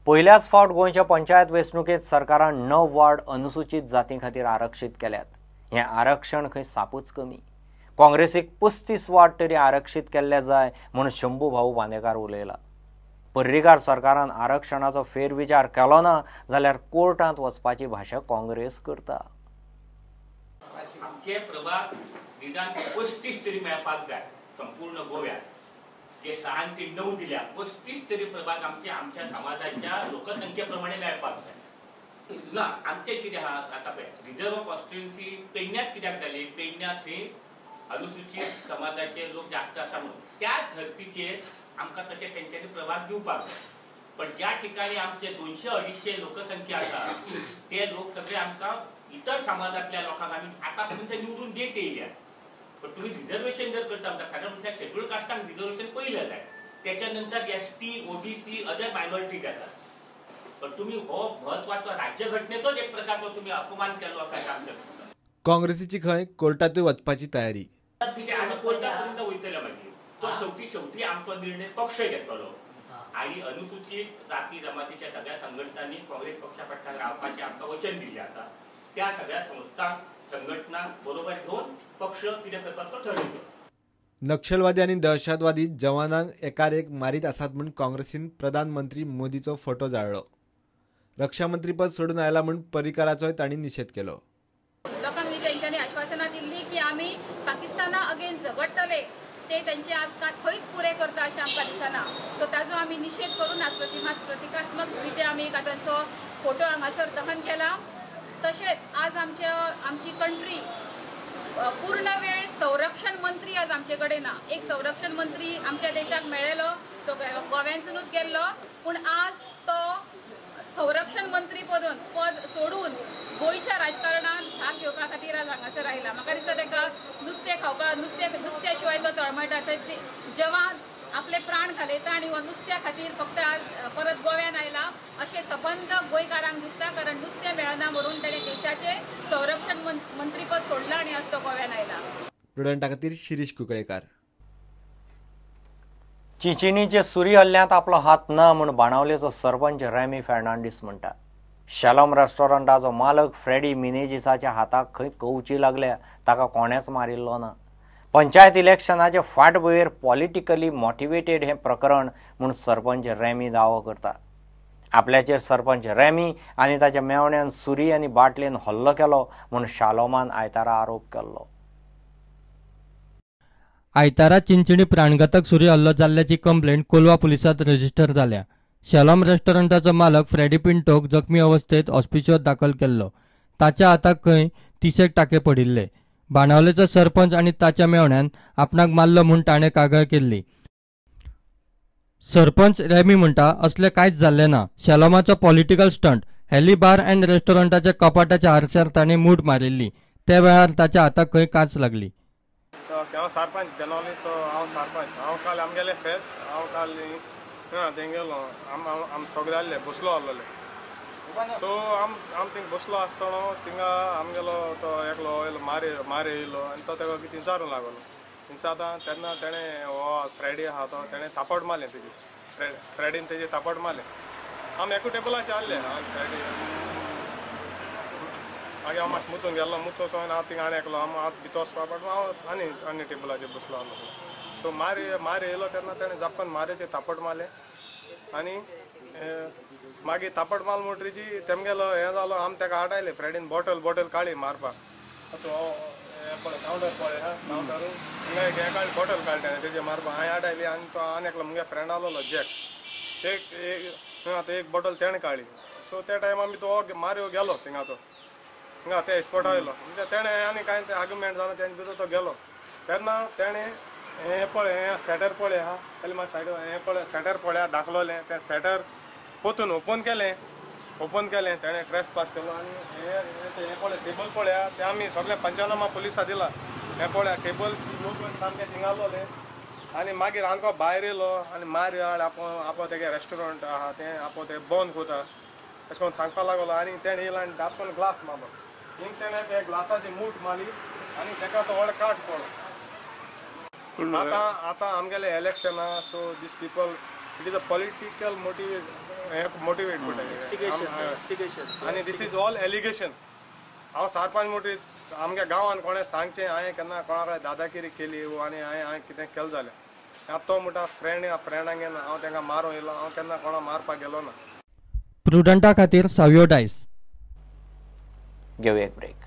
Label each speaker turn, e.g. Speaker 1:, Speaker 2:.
Speaker 1: पयल्याच फावट गोंयच्या पंचायत वेंचणुकेंत सरकारान 9 वार्ड अनुसूचित जाती खातीर आरक्षीत केल्यात. हें आरक्षण खंय सापूच कमी. काँग्रेसीक 35 वार्ड तरी आरक्षीत केल्ले जाय म्हूण शंभू भाऊ बांदेकार उलयला. पर्रीकार सरकारान आरक्षणाचो फेरविचार केलो ना जाल्यार कोर्टांत वचपाची भाशा काँग्रेस करता.
Speaker 2: आमचे प्रभाग निदान 35 तरी मेळपाक जाय संपूर्ण गोव्यात. जे 6 ते 9 दिल्या 35 तरी प्रभाग आमचे आमच्या समाजाच्या लोकसंख्येप्रमाणे मेळपाक जाय. ना आमचे कितें आहा आतां पळय रिजर्व कॉन्स्टिट्युएन्सी पेडण्यात कित्याक जाली, पेडण्यात थंय अनुसूचित समाजाचे लोक जास्त आसा म्हणून त्या धर्तीचेर आमकां तशें तेंच्यांनी प्रभाग दिवपाक जाय. पण ज्या ठिकाणी आमचे 200-250 लोकसंख्या आसा ते लोक सगळे आमकां इतर समाजातल्या लोकांक आमी आतां पर्यंत निवडून देत येयल्या. पण तुम्ही रिझर्वेशन जर करता म्हणटा खरें म्हणजे शेड्यूल कास्टांक रिझर्वेशन पयलें जाय, त्याच्या नंतर ST OBC other minority जातात. पण तुम्ही हो म्हत्वाचो राज्यघटनेचोच एक प्रकारचो तुम्ही अपमान केलो आसा. आमच्या
Speaker 3: काँग्रेसीची खंय कोर्टातूय वचपाची तयारी.
Speaker 2: आमी कोर्टा पर्यंत वयतले मागीर तो शेवटी शेवटी आमचो निर्णय पक्ष घेतलो आणि अनुसूचित जाती जमातीच्या सगळ्या संघटनांनी काँग्रेस पक्षा फाटल्यान रावपाचें आमकां वचन दिल्लें आसा. त्या सगळ्या संस्था संघटना बरोबर घेवन पक्ष कितें करपाचो ठरयलो.
Speaker 3: नक्षलवादी आनी दहशतवादी जवानांक एकार एक मारीत आसात म्हूण काँग्रेसीन प्रधानमंत्री मोदीचो फोटो जाळ्ळो. रक्षामंत्रीपद सोडून आयला म्हूण पर्रीकाराचोय तांणी निशेध केलो.
Speaker 4: लोकांनी तेंच्यांनी आश्वासनां दिल्ली की आमी पाकिस्ताना अगेन्स्ट झगडटले, ते तेंचे आज खंयच पुरें करता अशें आमकां दिसना. सो ताजो आमी निशेध करून आज प्रतिकात्मक रित्या आमी तांचो फोटो हांगासर दहन केला. तशेंच आज आमची कंट्री पूर्ण वेळ संरक्षण मंत्री आज आमचे कडेन ना. एक संरक्षण मंत्री आमच्या देशाक मेळ्ळेलो तो गोव्यानसूनच गेल्लो, पूण आज तो संरक्षण मंत्री पद सोडून गोंयच्या राजकारणात भाग घेवपा खातीर आज हांगासर आयला. म्हाका दिसता ताका नुस्तें खावपाक नुस्त्या शिवाय तो तळमळटा. जवान आपले प्राण घालयता आनी हो नुस्त्या खातीर फक्त आज परत गोव्यान आयला अशें सबंद गोंयकारांक दिसता, कारण नुस्तें मेळना म्हणून ताणें देशाचें संरक्षण मंत्रीपद सोडलां आनी आज तो गोव्यान आयला.
Speaker 3: प्रुडंटा खातीर शिरीष कुंकळेकार.
Speaker 1: चिंचिणीचे सुरी हल्ल्यांत आपलो हात ना म्हूण बाणावलेचो सरपंच रॅमी फेर्नांडीस म्हणटा. शॅलॉम रेस्टॉरंटाचो मालक फ्रेडी मिनेजिसाच्या हाताक खंय कवची लागल्या, ताका कोणेच मारिल्लो ना. पंचायत इलेक्शनाचे फाटभुंयेर पॉलिटिकली मोटिवेटेड हें प्रकरण म्हूण सरपंच रॅमी दावो करता. आपल्याचेर सरपंच रॅमी आनी ताच्या मेवण्यान सुरी आनी बाटलेन हल्लो केलो म्हूण शालोमान आयतारा आरोप केल्लो.
Speaker 5: आयतारा चिंचणी प्राणघातक सुरी हल्लो जाल्ल्याची कंप्लेंट कोलवा पुलिसांत रजिस्टर जाल्या. शॅलॉम रेस्टॉरंटाचो मालक फ्रेडी पिंटोक जखमी अवस्थेत हॉस्पिटलांत दाखल केल्लो. ताच्या हाताक खंय 30 टाके पडिल्ले. बाणावलेचो सरपंच आनी ताच्या मेवण्यान आपणाक मारलो म्हूण ताणें कागाळ केल्ली. सरपंच रॅमी म्हणटा असलें कांयच जाल्लें ना, शॅलॉमाचो पॉलिटिकल स्टंट. हॅली बार अँड रेस्टॉरंटाच्या कपाटाच्या आरशार ताणें मूठ मारिल्ली, त्या वेळार ताच्या हाताक खंय कांच लागली.
Speaker 6: हांव सरपंच बेनोली, तो हांव सरपंच. हांव काल आमगेलें फेस्त, हांव काल थंय गेलो, आम सगळे आसले बसलो आसलेले. सो आम थिंग बसलो आसतना थिंगा आमगेलो तो एकलो येयलो मारे मारे येयलो आनी तो तेका कितें विचारूंक लागलो. विचारता तेन्ना तेणें हो फ्रेडी आहा तो तेणें थापट मारलें तेजी, फ्रेडीन तेजे थापट मारलें. आम एकू टेबलाचेर आसले फ्रेडी. मागीर हांव मातशें मुतून गेल्लो, मुतून वचोन हांव थिंगा आनी एकलो हांव भितर वचपा पडलो, हांव आनी आनी टेबलाचेर बसलो आसलो. सो मारे मारे येयलो तेन्ना तेणें जापन मारेचेर थापट मारलें आनी मागीर थापट माल म्हणटरीची तेमगेलो हें जालो. आम तेका आडायलें फ्रेडीन बॉटल बॉटल काडली मारपाक. हें पळय कावंटर पळय हा कावंटर हिंगा एक हें काडली बॉटल काडली तेणें तेजेर मारपाक. हांवें आडायली आनी तो आनी एकलो मुगे फ्रेंड आसलेलो जॅक, एक आतां एक बॉटल तेणें काडली. सो त्या टायम आमी तो मारयो गेलो थिंगाचो, हिंगा ते स्पॉटार येयलो. म्हणजे तेणें आनी कांय तें आर्ग्युमेंट जालो तेणे भितर तो गेलो. तेन्ना तेणें हें पळय हें सेटर पळय आहा जाल्यार मातशें सायडीन हें पळय सेटर पळया दाखलोलें. तें सेटर पोतून ओपन केलें, ओपन केलें तेणें ट्रेस पास केलो आनी हें पळय टेबल पळया तें आमी सगळें पंचनामा पुलिसा दिला. हें पळया टेबल लोक सामकें थिंगा आसलोलें. आनी मागीर आमकां भायर येयलो आनी मार आपूण आपो तेगे रेस्टॉरंट आहा तें आपो तें बंद कोता अशें करून सांगपाक लागलो. आनी तेणें येयलो आनी धापकन ग्लास मारलो. हिंग तेणें ते ग्लासाची मूठ मारली आनी तेका तो व्हडलो काट पडलो. आतां आतां आमगेलें इलेक्शन आहा, so these people It is a political motive, motivate आनी this is all allegation. हांव 4-5 मोटी आमच्या गांवान कोणें सांगचें हांवें केन्ना कोणा कडेन दादागिरी केली आनी हांवें कितें केलें जाल्यार तो म्हणटा फ्रेंड फ्रेंडांगे हांव तांकां मारूंक येयलो, हांव केन्ना कोणा मारपाक गेलो ना.
Speaker 5: प्रुडंटा खातीर सावियो डायस.
Speaker 1: घेवया एक ब्रेक.